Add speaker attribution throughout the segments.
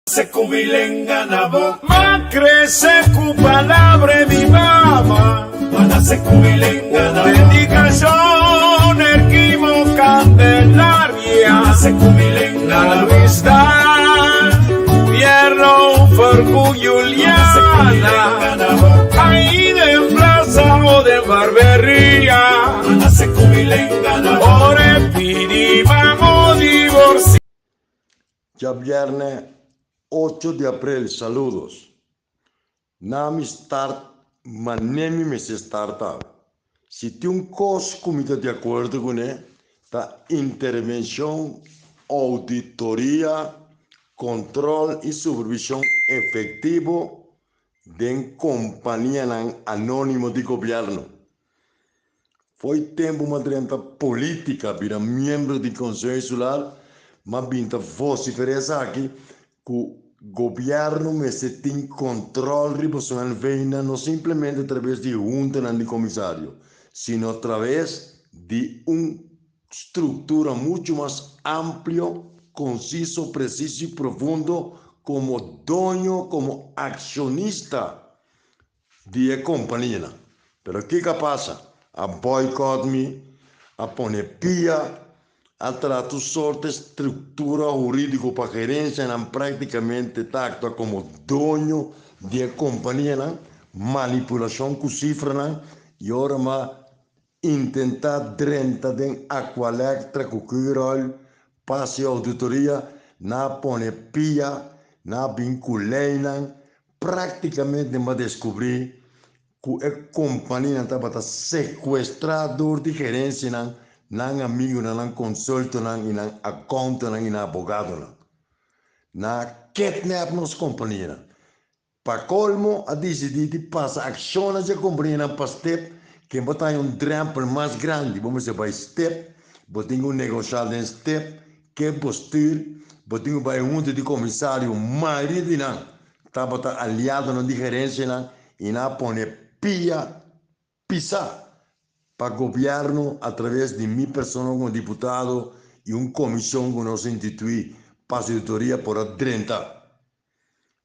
Speaker 1: Se ku mi lenga na bo. M'a krese ku palabra e mi mama. M'a nase ku mi lenga na bo. Dedikashon Erquimo Candelaria. M'a nase ku mi lenga na bo. Luis Dan, Pierro Fergu Juliana. Ahí den plaza o den barberia. M'a nase ku mi lenga na bo. Ora e pidi mamo divorcia.
Speaker 2: Djabièrnè ocho di aprel Saludos. Na mi start manera mi mester start awe. Si tin un kos ku mi ta di akuerdo kuné ta intervenshon, ouditoria, kontròl i supervishon efektivo den kompanianan anónimo di gobièrnu. Fo'i tempu m'a drenta polítika bira miembro di Konseho Insular, m'a bin ta vosiferá esaki ku gobièrnu mester tin kontròl riba su NVnan no simplemente atraves di huntanan di komisario, sino atraves di un struktura muchu mas amplio, konsiso, presiso i profundo komo doño, komo akshonista di e kompanianan. Pero kiko a pasa? A boycott mi, a pone pia, a traha tur sorte struktura hurídiko pa gerensianan práktikamente ta aktua komo doño di e kompanianan, manipulashon ku sifranan i ora m'a intentá drenta den Aqualectra ku Curoil pa hasi ouditoria, nan a pone pia, nan a bin ku leinan. Práktikamente m'a deskubrí ku e kompanianan tabata sekuestrá dor di gerensianan, nan amigunan, nan konsultonan i nan akountonan i nan abogadonan. Nan a kidnap nos kompanianan. Pa kolmo a disidí di pasa akshonnan dje kompanianan pa step, ken bo ta haña un drèmpel mas grandi, bo mester bai step, bo tin ku negoshá den step, ke bestuur, bo tin ku bai huntu di komisario, mayoria di nan tabata aliadonan di gerensianan i nan a pone pia pisá pa gobièrnu atraves di mi persona komo diputado i un komishon ku nos instituí pa auditoria por a drenta.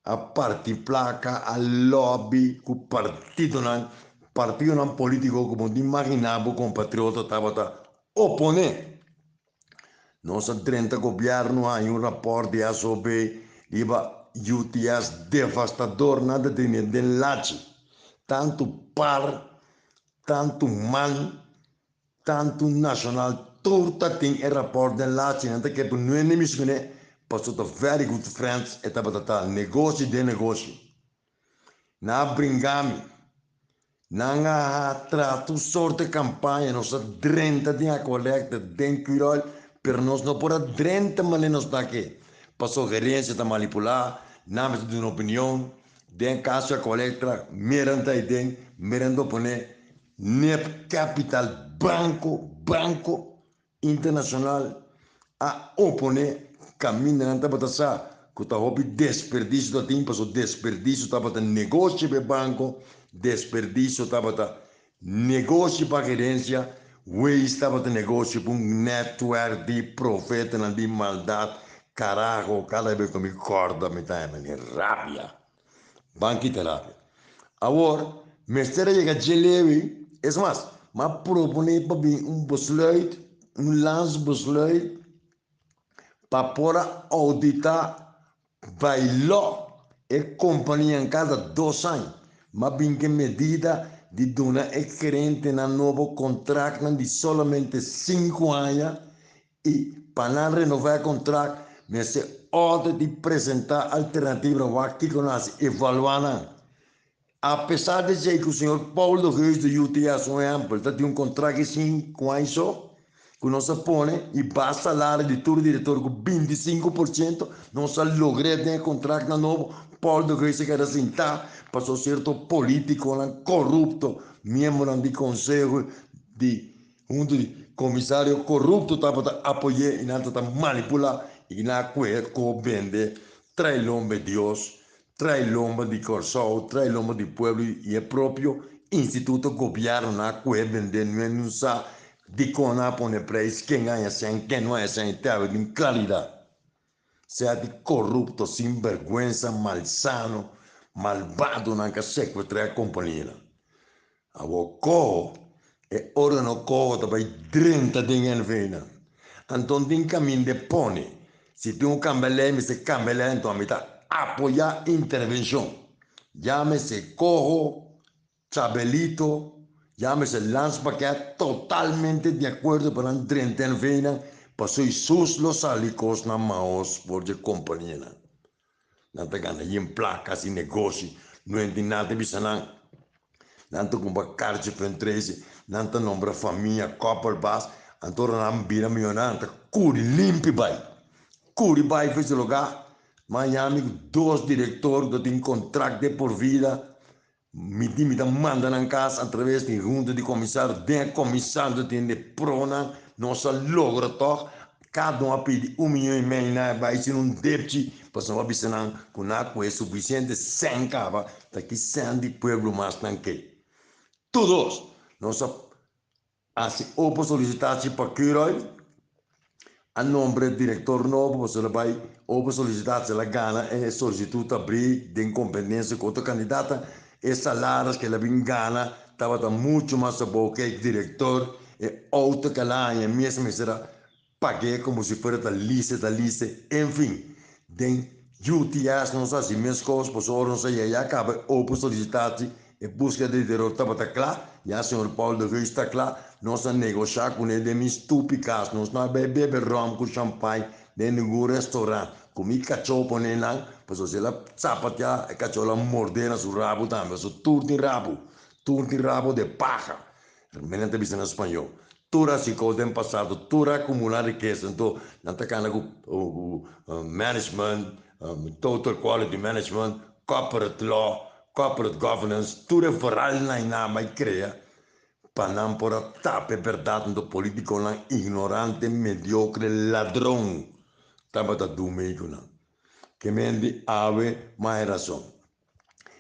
Speaker 2: A parti plaka, a lobby ku partidonan, partidonan polítiko ku bo no imaginá bo kompatriota tabata oponé. Nos a drenta gobièrnu haña un rapòrt di SOB riba UTS devastador, nan ta tene den lachi. Tantu par, tantu man, tantu nashonal tur ta tin e rapòrt den lachi. Nan ta kere no enemis kuné pasobra ta very good friends e tabata ta negoshi den negoshi. Nan a bringa mi. Nan a traha tur sorte kampaña. Nos a drenta den Aqualectra, den Curoil, pero nos no por a drenta manera nos ta ke. Pasobra gerensia ta manipulá, nan mester duna opinion. Den kaso di Aqualectra, miran ta aden, miran ta oponé. Nep Capital, banko, banko internashonal a oponé kaminda nan tabata sa ku ta hopi desperdisio ta tin, pasobra desperdisio tabata negoshi pa e banko, desperdisio tabata negoshi pa gerensia, weis tabata negoshi pa un netwerk di profetanan di maldat, karaho, kada bes ku mi kòrda mi ta haña mi rabia. Ban kita rabia. Awor, mester a yega dje lewi, es mas, m'a proponé pa bin un besluit, un landsbesluit, pa por a auditá by law e kompanianan kada dos aña. M'a bin ku e medida di duna e gerentenan nobo kontraktnan di solamente sinku aña I pa nan renova e kontrakt mester òrde di presentá alternativa wak kiko nan hasi, evaluá nan. Apesar di esei ku señor Paul de Geus di UTS un ehèmpel ta tin un kontrakt di sinku aña so ku nos a pone i baha salario di tur direktor ku 25%, nos a logr'é den e kontraktnan nobo. Paul de Geus a keda sintá pasobra sierto polítikonan korupto, miembronan di konseho di Huntu di komisario korupto tabata apoy'é i nan ta ta manipulá i nan a kuehe ko bende trai lomba e Dios, trai lomba di Kòrsou, trai lomba di pueblo i e propio instituto gobièrnu nan a kuehe bende nue nun sa dikon nan a pone preis, ken a haña sèn, ken no a haña sèn i te awe tin klaridat. Sea di korupto, sinbergwensa, malsano, malbadonan ku a sekuestrá e kompanianan. Awor koho, e órgano koho ta bai drenta den NV-nan. Anton tin kaminda e pone. Si tin un kambia lei, mester kambia lei, anto ami ta apoyá intervenshon. Yámese koho, Chabelito, yámese Landspakket, totalmente di akuerdo pa nan drenta NV-nan, pasobra Hesus lo sali kosnan maos for dje kompanianan. Nan ta gana yen plaka hasi negoshi, no hende nada bisa nan. Nan ta kumpra karchi fundraising, nan ta nombra famia, koppelbaas, anto ora nan bira miyonario nan ta kuri limpi bai. Kuri bai for ese lugar. Miami ku dos direktor ku ta tin kontrakt de por vida, Mi di mi ta manda nan kas a traves di hunta di komisario. Den e komisario ta tende pronan. Nos a logra tòg. Kada un a pidi un miyon i mei nan e bai sin un depchi pasobra a bisa nan ku nan a kohe sufisiente sèn kaba ta ki sèn di pueblo mas nan ke. Tur dos nos a Hasi opo solisitashi pa Curoil, a nombra e direktor nobo pasobra el a bai opo solisitashi, el a gana e solisitud ta abri den kompetensia ku otro kandidata, e salaris ku el a bin gana tabata muchu mas abou ku e direktor, e outo ku el a haña mes mester a pag'é komo si fuera ta lise ta lise, enfin den UTS nos a hasi meskos pasobra ora nos a yega ya kaba e opo solisitashi e buskeda di direktor tabata kla, ya señor Paul de Geus ta kla, nos a negoshá kuné den mi stupi kas, nos no a bai bebe ròm ku champagne den ningun restaurant, ku mi kachó pone nan, pasobra si el a sapateá e kachó lo a mordé na su rabu tambe, pasobra tur tin rabu, tur tin rabu de paha. Nan ta bisa na spañó, Tur a hasi kos den pasado, tur a akumulá rikesa, anto nan ta kana ku management, total quality management, corporate law, corporate governance, tur e verhaalnan nan a bai krea pa nan por a tapa e bèrdat, anto politikonan ignorante, mediokre, ladron tabata dumi ku nan. Ke men di awe mas e rason.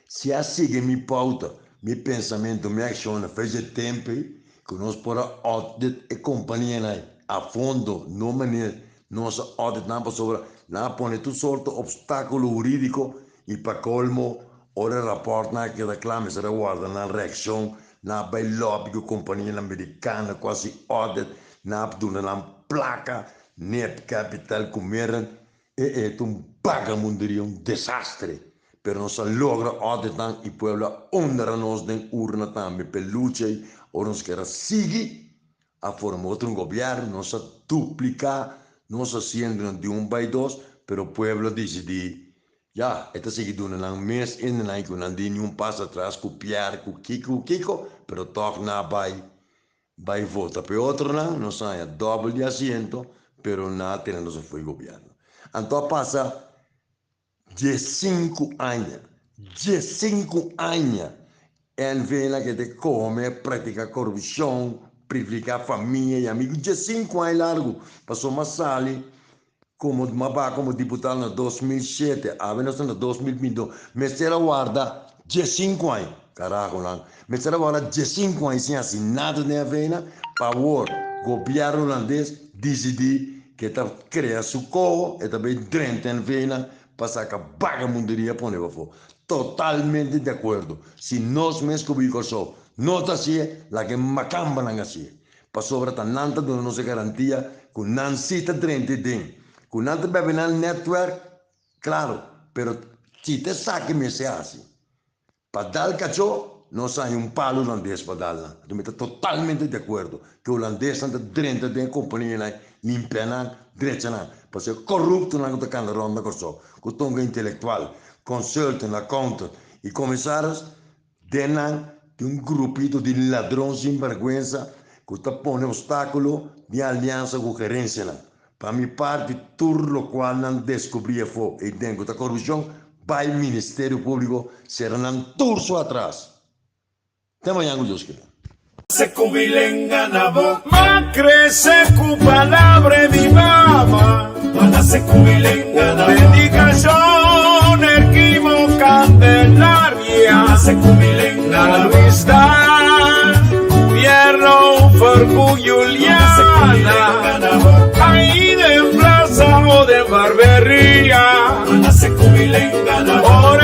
Speaker 2: Si a sigui mi pauta, mi pensamentu, mi akshonnan for dje tempu ei, ku nos por a audit e kompanianan ei a fondo, no manera nos a audit nan pasobra nan a pone tur sorto opstákulo hurídiko i pa kolmo ora e rapòrtnan a keda kla mester a warda nan reakshon, nan a bai lòbi ku kompanianan merikano ku hasi audit, nan a duna nan plaka, Nep Capital ku Meren. E e ta un bagamunderia, un desastre, pero nos a logra audit nan y pueblo a honra nos den urna tambe p'e lucha ey. Ora nos kier a sigui a forma otro un gobierno, nos a duplica nos asientonan di un bay dos, pero pueblo a dicidi ya, e ta sigui duna nan mes hendenan ey cu nan di ni un paso atras cu pier, cu kico, cu kico, pero tog nan a bay Bai vota p'e otronan, nos a haña dòbel di asiento, pero nan a tene nos afó e gobièrnu. Anto a pasa diesinku aña, diesinku aña, NV nan ke te kome, praktiká korupshon, privilegiá famia i amigu, diesinku aña largu, pasobra m'a sali komo, m'a baha komo diputado na 2007, awe nos ta na 2022, mester a warda diesinku aña, karahonan, mester a warda diesinku aña sin hasi nada den avena, pa awor gobièrnu hulandes disidí ke ta krea su koho, e ta bay drenta NV nan pa saka bagamunderia pone pafó. Totalmente di akuerdo, si nos mes ku biba Kòrsou no ta hasié, laga e makambanan hasié. Pasobra ta nan ta duna nos e garantia ku nan si ta drenta e den. Ku nan ta bebe nan netwerk, klaro, pero si ta esaki mester hasi. Pa dal kachó, nos a haña un palu hulandes pa dal nan. Anto mi ta totalmente di akuerdo ku e hulandesnan ta drenta den e kompanianan, limpia nan, drecha nan. Pasobra e koruptonan ku ta kanda rònt na Kòrsou, ku tonga intelektual, consultant, accountant i komisaris, Den nan tin un grupito di ladron sinbergwensa ku ta pone obstákulo di aliansa ku gerensianan. Pa mi parti tur lokual nan deskubrí afó ei den ku ta korupshon, bai Ministerio Públiko sera nan tur su atras. Te mañan ku Dios kere.
Speaker 1: Se ku mi lenga na bo. M'a krese ku palabra di mama. M'a nase ku mi lenga na bo. Dedikashon Erquimo Candelaria. M'a nase ku mi lenga na bo. Luis Dan, Pierno for ku Juliana. Ahí den plaza o den barberia. Ora.